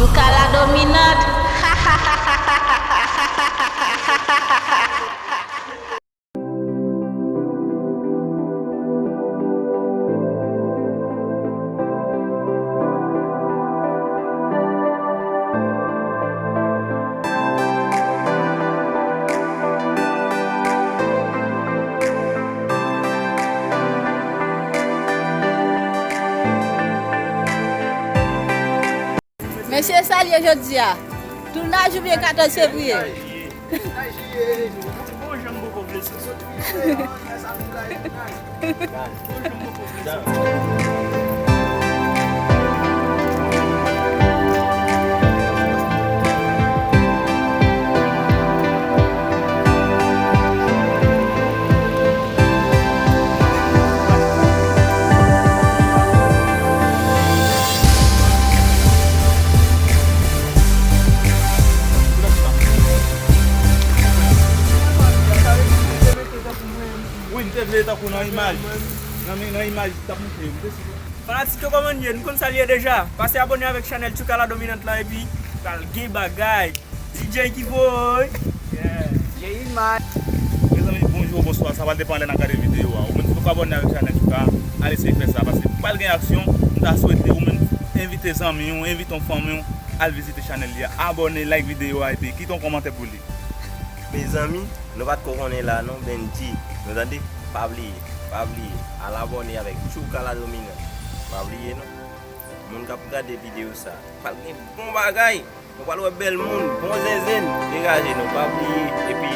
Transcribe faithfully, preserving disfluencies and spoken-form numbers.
Chouka la dominant. Mesye, sa l ye jodi a? Tounaj oubyen katòz fevriye? Bon jan m poko vle sa. Wi, m te vle tankou nan imaj. Nan, nan imaj, t ap montre yo. M te sou. Fanatik yo, kòman n ye? Nou konn sa l ye deja. Pase abòne avèk chanèl Chouka la dominant lan epi pral gen bagay. D J ki voye. Yeah. Gen imaj. Mezanmi, bonjou, bonswa. Sa va depann lè n ap gade videyo a. Ou menm ki poko abòne avèk chanèl Chouka, al eseye fè sa. Paske pral gen aksyon. M ta swete ou menm envite zanmi w, envite yon fanmi w, al vizite chanèl li a. Abòne, like videyo a epi kite yon kòmantè pou li. Mezanmi, nou pa t ko konnen la non, Benji. Nou tande? Pa bliye, pa bliye, al abòne avèk Chouka la dominant. Pa bliye non. Moun k ap gade videyo sa, pral gen bon bagay. Nou pral wè bèl moun, bon zenzenn, degaje nou, pa bliye. Epi,